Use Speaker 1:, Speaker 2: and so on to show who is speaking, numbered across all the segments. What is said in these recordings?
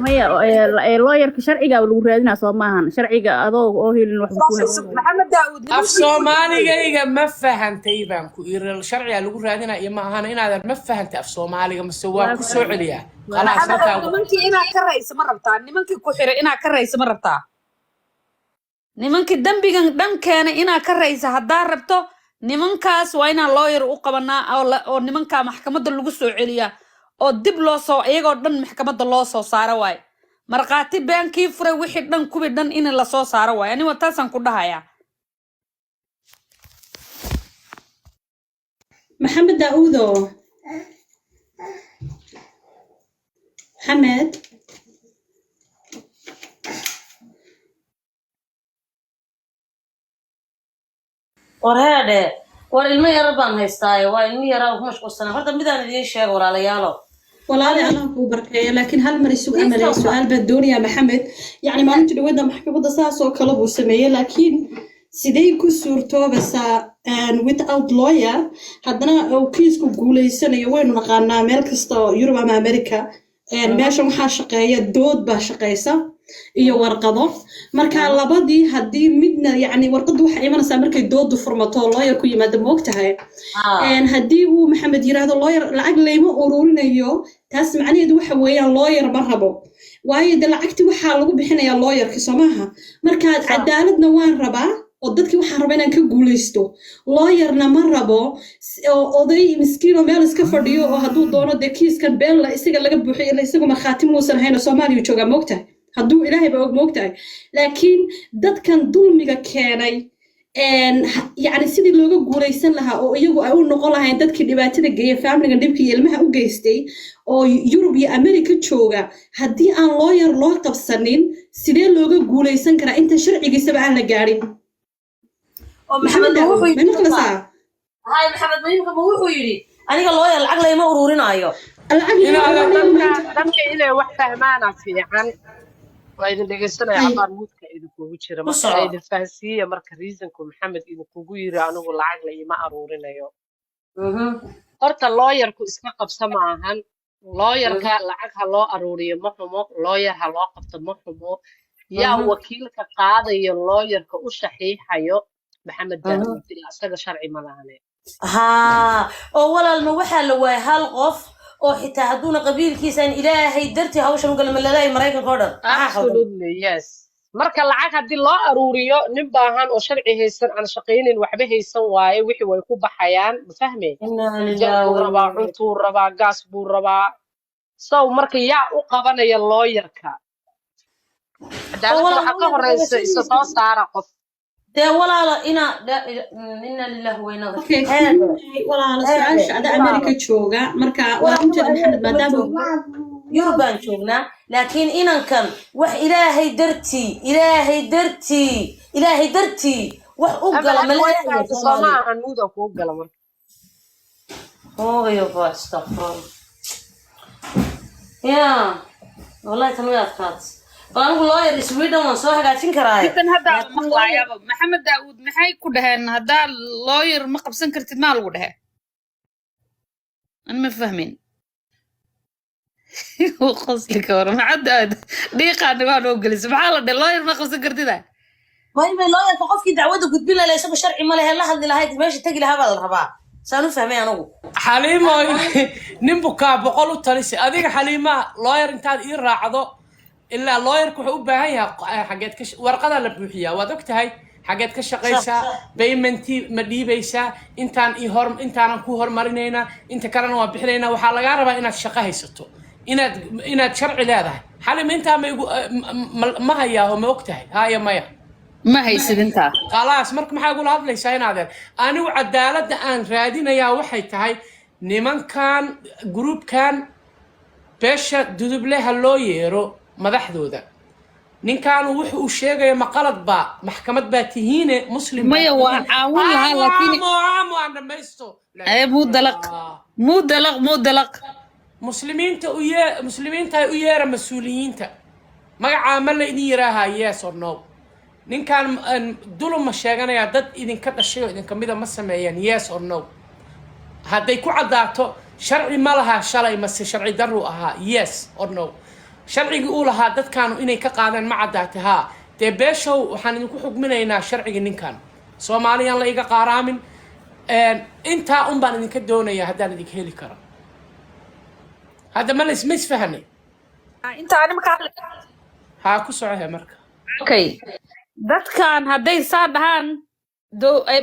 Speaker 1: Maya, ee lawyerka sharciga lagu raadinaa soo maahan? Sharciga adoo oo helin waxba ku hagaagaya.
Speaker 2: Maxamed Daawud,
Speaker 3: Af
Speaker 2: nimankii ku xiray.
Speaker 3: Soomaaligayga ma fahantay baan ku iri. Sharciga lagu raadinaa iyo ma ahana inaadan ma fahantay af Soomaaliga mase waa
Speaker 1: Waa
Speaker 3: ku soo
Speaker 1: fahmay.
Speaker 3: celiyaa?
Speaker 1: Waa
Speaker 3: Khalaas.
Speaker 2: Maxamed,
Speaker 3: Halkaa
Speaker 2: nimankii inaad ka rayso ma rabtaa? Nimankii ku xiray inaad ka rayso ma rabtaa? Nimankii dembigan dhan keenay inaad ka rayso haddaa rabto, nimankaas waa inaan lawyer u qabanaa oo nimankaa maxkamadda lagu soo celiyaa oo dib loo soo, iyagoo dhan maxkamadda loo soo saaro waaye. Markhaati beenkii furay, wixii dhan, kuwii dhan in lasoo saaro waaye. Aniga taasaan ku dhahayaa.
Speaker 4: Maxamed Daaudo, Maxamed.
Speaker 5: War heedhe, war ilmo yara baan haystaaye, waa ilmo yaraa ku mashquulsanaa. Horta midaan idiin sheego, walaalayaalo.
Speaker 4: Walaali, Allah kuu barkeeyo, laakiin hal mar isugu amalaya su-aal baan doonayaa. Maxamed, yacni maalinta dhaweedna maxkamadda saas oo kale buu sameeyey, laakiin sidee ku suurtoobaysaa without lawyer haddana uu kiisku guuleysanayo? Waynu naqaanaa meel kasta oo Yurub ama America meeshan waxaa shaqeeya dood baa shaqeysa iyo warqado. Marka labadii haddii midna, yacni warqaddu waxay imanaysaa markay doodu furmato oo lawyer ku yimaado, ma ogtahay? Haddii uu Maxamed yiraahdo lawyer lacag layma ururinayo, taas macnaheedu waxa weeyaan lawyer ma rabo, waayo de lacagti waxaa lagu bixinayaa lawyerki, soo maaha? Marka cadaaladna waan rabaa oo dadkii waxaan rabaa inaan ka guuleysto, lawyerna ma rabo oo oday miskiin oo meel iska fadhiyo oo hadduu doono dee kiiskan been la isaga laga buuxiyo, ila isagu markhaati muusan ahayn oo Soomaaliya joogaa, moogtahay? Hadduu Ilaahay ba og, moogtahay? Laakiin dadkan dulmiga keenay yacni sidii looga guuleysan lahaa oo iyagu ay u noqon lahayn dadkii dhibaatada geeya, faamiligan dhibkii iyo ilmaha u geystay oo Yurub iyo America jooga, haddii aan lawyer loo qabsanin, sidee looga guuleysan karaa inta sharcigiisaba aan la gaadhin?
Speaker 5: Oo Maxamed
Speaker 4: Maxamed
Speaker 5: ma wuxuu
Speaker 4: Daawud, may
Speaker 5: yidhi
Speaker 4: maqlaysaa?
Speaker 5: Hay, Maxamed ma wuxuu yidhi aniga lawyer lacag layma ururinaayo?
Speaker 4: Lacag lama
Speaker 3: inaadan
Speaker 4: ururinayo
Speaker 6: Dadka
Speaker 4: maanta.
Speaker 6: Dadka inay wax fahmaana fiican. Waa idin dhegeysanaya.
Speaker 4: Hay.
Speaker 6: Cabaar muudka idinkugu jira.
Speaker 5: Ku
Speaker 6: Marka
Speaker 5: soco.
Speaker 6: Idin fahansiiya marka reasonku Maxamed idinkugu yiri anigu lacag la ima aruurinayo. Horta lawyerku iska qabsa ma ahan. Lawyerka lacag ha loo aruuriyo ma xumo, lawyer ha loo qabto ma xumo. Yaa wakiilka qaadayo, lawyerka u saxiixayo Maxamed Daawud? Ilaa isaga sharci ma lahane.
Speaker 5: Haa, oo walaalma waxaa la waayay hal qof oo xitaa hadduuna qabiilkiisaan Ilaahay dartii hawshan u galma lalaayay Maraykanka oo dhan? Maxaa khaldan?
Speaker 6: Absolutely, yes. Marka lacag haddii loo aruuriyo, nin baahan oo sharci haysan, aan shaqaynin, waxba haysan waaye, wixii way ku baxayaan, ma fahme?
Speaker 5: Inaa
Speaker 6: Ijaar
Speaker 5: lillahi
Speaker 6: buu
Speaker 5: wa
Speaker 6: rabaa,
Speaker 5: inaa
Speaker 6: cuntuu rabaa, gaas buu rabaa. So marka yaa u qabanaya lawyerka?
Speaker 5: Oo
Speaker 6: Cadaaladda
Speaker 5: walaal
Speaker 6: waxaa ka
Speaker 5: lawyerka
Speaker 6: horeysa isa soo saara qof.
Speaker 5: Dee walaala ina lillahi wa inaa
Speaker 4: Okay,
Speaker 5: heede
Speaker 4: walaala,
Speaker 5: heede
Speaker 4: su-aasha ada America jooga marka waa
Speaker 5: walaal
Speaker 4: runteeda
Speaker 5: anigu
Speaker 4: Maxamed
Speaker 5: Ameerika ma
Speaker 4: maadaama
Speaker 5: joogno, Yurub baan joognaa, laakiin inankan wax Ilaahay dartii, Ilaahay dartii, Ilaahay dartii wax u
Speaker 6: Amal
Speaker 5: gala
Speaker 6: hadda
Speaker 5: ma
Speaker 6: way
Speaker 5: leeyahay
Speaker 6: fahamtay soo
Speaker 5: Soomaaliya.
Speaker 6: maaha? Nuuda kuu gala marka.
Speaker 5: Hoogayo ba, astaqfirullah. Ya wallahi tan way adkaat. Bal anigu lawyer Sweden waan soo hagaajin karaaye.
Speaker 2: Intan hadda la
Speaker 5: laakiin lawyer
Speaker 2: maqlaayaba, Maxamed Daawud, maxay ku dhaheen? Haddaa lawyer ma qabsan kartid maa lagu dhehe? An ma fahmin. Qosli ka hor Maxamed Daawud dhiiqaana waa noo gelisa. Maxaa la dhehe? Lawyer ma qabsan kartida?
Speaker 5: May, lawyerka qofkii dacwadda gudbin lahaa, isagu sharci ma lehe, la hadli lahayd, meesha tegi lahaa baa la rabaa, saan u fahmay anigu.
Speaker 3: Xaliimo, nin bukaa boqol u talisi. Adiga Xaliima, lawyer intaad ii raacdo, ilaa lawyerku wuxuu u baahan yahay xageed ka warqadaa la buuxiyaa, waad og tahay xageed ka shaqaysaa, paymentii ma dhiibaysaa, intaan ii hor, intaanan ku hormarinaynaa, inta kalena waan bixinaynaa. Waxaa lagaa rabaa inaad shaqo haysato, inaad sharci leedahay. Xaliima, intaa ma igu ma hayaaho? Ma og tahay haya maya?
Speaker 2: Ma haysid intaa.
Speaker 3: Khalaas, marka maxaa igula hadlaysaa inaadeer? Anigu cadaaladda aan raadinayaa waxay tahay nimankan groupkan beesha Duduble ha loo yeero madaxdooda. Ninkaanu wuxuu uu sheegaya ma qalad baa? Maxkamad baa tihiine, Muslim baa
Speaker 2: Maya, waa
Speaker 3: tihiin.
Speaker 2: caawin lahaa,
Speaker 3: Amo
Speaker 2: laakiin
Speaker 3: amo amo, aan dhamaysto.
Speaker 2: ee muu dalaq, muu dalaq, muu dalaq.
Speaker 3: Muslimiinta u yee, muslimiinta u yeera, mas-uuliyiinta magacaa ma la idin yiraahaa? Yes or no? Ninkan dulum ma sheeganayaa? Dad idinka dhashay oo idinka mida ma sameeyeen? Yes or no? Hadday ku caddaato sharci ma laha shalay mase sharci daruu ahaa? Yes or no? Sharcigii uu lahaa dadkaanu inay ka qaadeen ma caddaatay? Haa, dee beeshow, waxaan idinku xukminaynaa sharcigii ninkan. Soomaaliyaan la iga qaaraamin. Intaa un baan idinka doonayaa haddaan idinka heli karo. Hadda ma lays ma isfahanay?
Speaker 2: Inta ani marka
Speaker 3: Haa, ku socohe marka.
Speaker 2: Okay, dadkan hadday saa dhahaan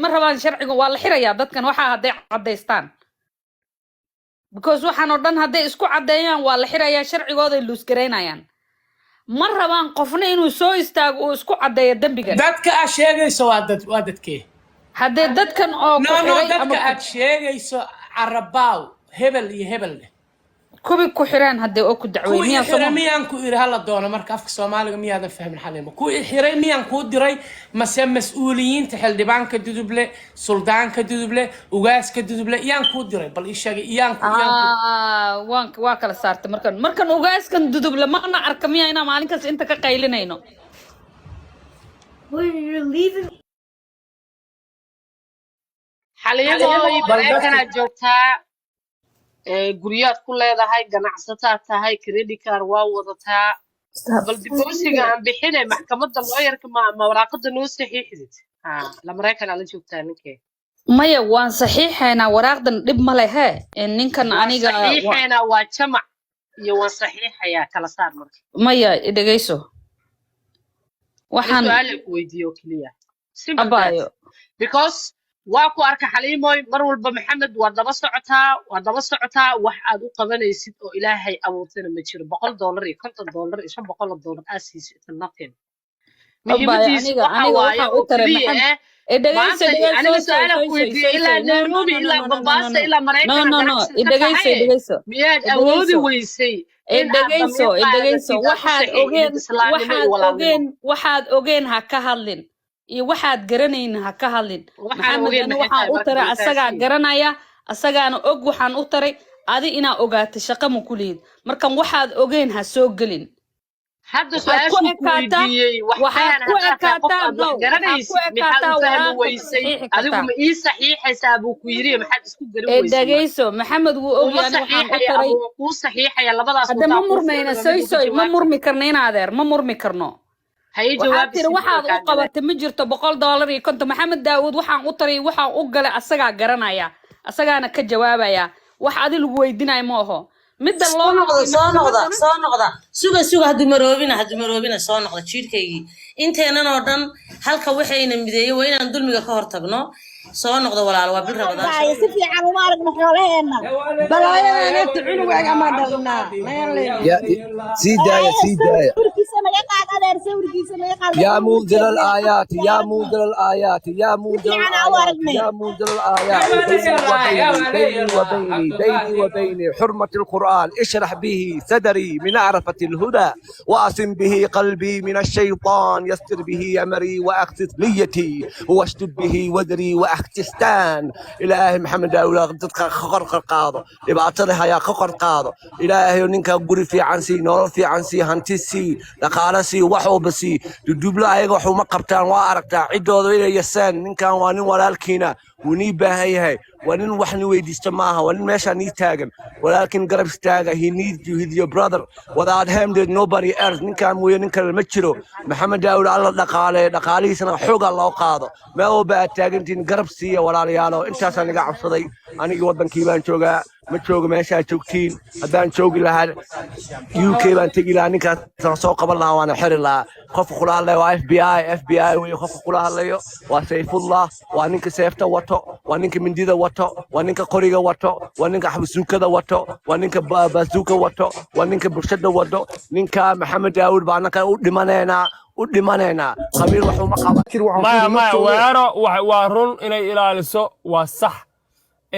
Speaker 2: ma rabaan sharciga, waa la xirayaa dadkan. Waxaa hadday caddaystaan, because waxaan oo dhan hadday isku caddeeyaan, waa la xirayaa, sharcigooday luusgaraynayaan. Ma rabaan qofna inuu soo istaago uu isku caddeeyo dembigan.
Speaker 3: Dadka aad sheegayso waa dad, waa dadkee?
Speaker 2: Haddee dadkan oo ku
Speaker 3: No, no.
Speaker 2: xiray ama
Speaker 3: Dadka aad sheegayso carabaaw, hebel iyo hebel leh.
Speaker 2: Kubi ku xireen haddee oo ku dacweey
Speaker 3: Kuwii
Speaker 2: miyaa
Speaker 3: xiray
Speaker 2: soma
Speaker 3: miyaan ku iri hala doono? Marka afka Soomaaliga miyaadan fahmin, Xaliimo? Kuwii xiray miyaan kuu diray mase mas-uuliyiinta, xildhibaanka Duduble, suldaanka Duduble, ugaaska Duduble yaan kuu diray? Bal ii sheegay iyaan ku
Speaker 2: Ah, waan waa kala saartay. Markan ugaaskan Duduble mana arka miya inaan maalin kasta inta ka qaylinayno?
Speaker 7: You're leaving.
Speaker 6: Xaliimooy,
Speaker 3: Bal dadka
Speaker 6: Maraykanaa joogtaa, guryaad ku leedahay, ganacsataad tahay, credit card waa wadataa. Bal deposit-ga aan bixinay maxkamadda, looyarka ma waraaqada noo saxiixdid? Ha la Maraykanaa la joogtaa ninkee.
Speaker 2: Maya, waan saxiixaynaa waraaqdan, dhib ma lehe. Ninkan
Speaker 6: Waan
Speaker 2: aniga
Speaker 6: saxiixaynaa waa jamac iyo waan saxiixayaa, kala saar marka.
Speaker 2: Maya, dhegeyso.
Speaker 6: Ani
Speaker 2: Waxaan
Speaker 6: su-aal ku weydiiyo oo keliya, simple that.
Speaker 2: Abaayo.
Speaker 6: Because waa ku arka, Xaliimoy, mar walba Maxamed waa daba socotaa, waa daba socotaa. Wax aad u qabanaysid oo Ilaahay abuurtana ma jiro. $100 iyo $50 iyo $500 aad siisid, it's nothing.
Speaker 2: Abaayo.
Speaker 6: Muhiimadiisu
Speaker 2: Aniga
Speaker 6: waxa
Speaker 2: aniga
Speaker 6: waaye
Speaker 2: waxaa
Speaker 6: oo
Speaker 2: u taray
Speaker 6: keliya
Speaker 2: Maxamed
Speaker 6: maanta
Speaker 2: dhegeyso, dhegeyso.
Speaker 6: aniga
Speaker 2: Soy
Speaker 6: su-aalaan
Speaker 2: soy
Speaker 6: ku
Speaker 2: soy
Speaker 6: weydiiyey,
Speaker 2: soy
Speaker 6: ilaa
Speaker 2: soy, no, no.
Speaker 6: Nairobi
Speaker 2: No, no.
Speaker 6: ilaa
Speaker 2: No, no, no, no.
Speaker 6: Mombasa
Speaker 2: No,
Speaker 6: ilaa
Speaker 2: no.
Speaker 6: Maraykana
Speaker 2: No, no.
Speaker 6: ganacsi ka
Speaker 2: Dhegeyso.
Speaker 6: tahaye,
Speaker 2: Dhegeyso.
Speaker 6: miyaad awoodi
Speaker 2: Dhegeyso.
Speaker 6: weysay in aad
Speaker 2: Dhegeyso.
Speaker 6: damiir
Speaker 2: Dhegeyso.
Speaker 6: qaadatid, aad u
Speaker 2: Waxaad
Speaker 6: saxiixdid
Speaker 2: ogeen
Speaker 6: islaamnimo iyo
Speaker 2: waxaad
Speaker 6: walaalnimo?
Speaker 2: ogeen, waxaad ogeen ha ka hadlin iyo waxaad garanayn ha ka hadlin.
Speaker 6: Waxaan
Speaker 2: Maxamed
Speaker 6: ogeen
Speaker 2: ani
Speaker 6: maxay
Speaker 2: waxaan
Speaker 6: tahay
Speaker 2: u
Speaker 6: marka?
Speaker 2: taray asagaa
Speaker 6: Balfaasiin
Speaker 2: garanaya, asagaana og waxaan u taray. Adi inaa ogaatay shaqa ma ku lihid. Markan waxaad ogeen ha soo gelin.
Speaker 6: Hadda
Speaker 2: Waxaad ku
Speaker 6: su-aashuu ku
Speaker 2: ekaataa
Speaker 6: weydiiyey wax
Speaker 2: waxaad
Speaker 6: fahan
Speaker 2: ku
Speaker 6: haddaad tahay qof
Speaker 2: ekaataa
Speaker 6: aad
Speaker 2: no,
Speaker 6: wax
Speaker 2: waxaad ku
Speaker 6: garanaysid, maxaad
Speaker 2: ekaataa
Speaker 6: u fahmi
Speaker 2: waraaqda ma
Speaker 6: weysay?
Speaker 2: saxiixi
Speaker 6: Adigu
Speaker 2: kartaa?
Speaker 6: ma ii saxiixaysaa buu ku yidhi, maxaad isku garan
Speaker 2: Ee
Speaker 6: weysay marka?
Speaker 2: Dhegeyso, Maxamed wuu
Speaker 6: Uma
Speaker 2: ogyahay ani waxaan u
Speaker 6: saxiixaya
Speaker 2: taray.
Speaker 6: Ama waa kuu saxiixaya, labadaas
Speaker 2: Hadda ma
Speaker 6: wataa kuu
Speaker 2: murmayna
Speaker 6: furan,
Speaker 2: soy
Speaker 6: mid ugu
Speaker 2: soy ma
Speaker 6: jawaabtid.
Speaker 2: murmi karno in adeer, ma murmi karno.
Speaker 6: Ha ii
Speaker 2: Waxaad
Speaker 6: jawaabi
Speaker 2: tiri
Speaker 6: sidii
Speaker 2: waxaad u
Speaker 6: kaa galay.
Speaker 2: qabatay ma jirto $100 iyo 50. Maxamed Daawud waxaan u taray, waxaan u galay asagaa garanaya, asagaana ka jawaabaya. Wax adi lagu weydiinayo ma aho midda
Speaker 5: Soo
Speaker 2: loo
Speaker 5: noqda.
Speaker 2: iyo
Speaker 5: Soo noqda.
Speaker 2: Maxkamadana.
Speaker 5: Soo noqda, suga, suga, hadumaroobina, hadumaroobina, soo noqda jiirkaygii. Inteenan oo dhan halka waxayna mideeyey waa inaan dulmiga ka hortagno. Soo noqda walaal, waa bil Rabadaan.
Speaker 7: Waaye, si fiican uma aragno xoolaheena.
Speaker 8: Balaayadan cunugaaga ma dhalnaa.
Speaker 9: يا سي داية سي داية.
Speaker 7: Sawirkiisa naga qaad, adeer, sawirkiisa naga qaad.
Speaker 9: يا منزل الآيات، يا منزل الآيات، يا منزل
Speaker 7: Si fiican aan u
Speaker 9: الآيات.
Speaker 7: aragnay.
Speaker 9: يا منزل الآيات، بيني وبيني، بيني وبيني، بيني وبيني حرمة القرآن، اشرح به صدري من عرفة الهدى، وأصم به قلبي من الشيطان، يسر به أمري، وأخسس نيتي، واشدد به وزري وأختستان. إلهي محمد داوود dadka ka kor qaado, dhibaatada hayaa ka kor qaado. Ilaahay, ninka guri fiican sii, nolol fiican sii, hanti sii, dhaqaale sii, wax walba sii. Dudublo ayaga wax uma qabtaan, waa aragtaa ciddooda inay yaseen. Ninkan waa nin walaalkiina, wuu nii baahan yahay. Waa nin wax ni weydiista maaha, waa nin meeshaa nii taagan. Walaalkiin garab istaaga. He needs you, he's your brother. Without him there's nobody else. Ninkan mooye nin kale ma jiro. Maxamed Daawud alla dhaqaale, dhaqaalihiisana xoogaa loo qaado. Meel walba aad taagantihiin garab siiya, walaalayaalo. Intaasaan iga cabsaday. Anigii waddankii baan joogaa, ma joogo meeshaa joogtiin. Haddaan joogi lahaa UK baan tegi lahaa, ninkaasaan soo qaban lahaa, waana xiri lahaa. Qofka kula hadlayo waa FBI, FBI wey qofka kula hadlayo. Waa Sayfullah, waa ninka seefta wato, waa ninka mindida wato, waa ninka qoriga wato, waa ninka xabasuukada wato, waa ninka baasuuka wato, waa ninka bulshada wado. Ninka Maxamed Daawud baa annaka u dhimanaynaa, u dhimanaynaa. Qabiil wax uma qaba.
Speaker 10: Maya, maya, weero waa run inay ilaaliso, waa sax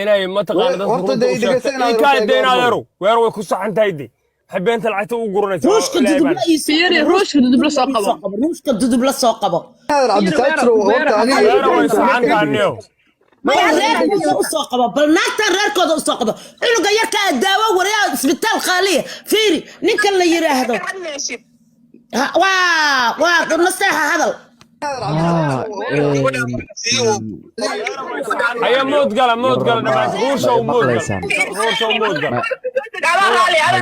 Speaker 10: inay mataqaana dadka
Speaker 11: Horta
Speaker 10: runta
Speaker 11: dee
Speaker 10: u sheegto.
Speaker 11: dhegeysta inaad
Speaker 10: Ii kaa
Speaker 11: horta
Speaker 10: dee
Speaker 11: iga hormar.
Speaker 10: adeerow, weero way ku saxan tahay de. Waxay beenta lacagta u guranaysaa.
Speaker 8: Ruushka
Speaker 10: Ilaahay
Speaker 8: Dudubla
Speaker 10: baan
Speaker 8: ii soo
Speaker 1: Fiiri,
Speaker 8: qabo.
Speaker 1: Ruushka Dudubla soo
Speaker 8: Ii
Speaker 1: qabo.
Speaker 8: soo qabo, Ruushka Dudubla soo qabo.
Speaker 11: Cabditaajiro, horta aniga
Speaker 10: Weero way
Speaker 11: dhegeyso,
Speaker 10: saxan
Speaker 11: markay
Speaker 10: tahay niyow.
Speaker 8: Maya, reerkooda u soo qabo, bal naagtan reerkooda u soo qabo. Cunuga yarka ah daawo waryaa isbitaal qaaliya. Fiiri ninkan la yiraahdo. Waa nasteexa hadal.
Speaker 10: Haya, mood gala, mood gala dhammaantiin. Ruusha u mood gala.
Speaker 12: Maqlaysaan?
Speaker 10: Ruusha u mood gala.
Speaker 12: Haye, haye.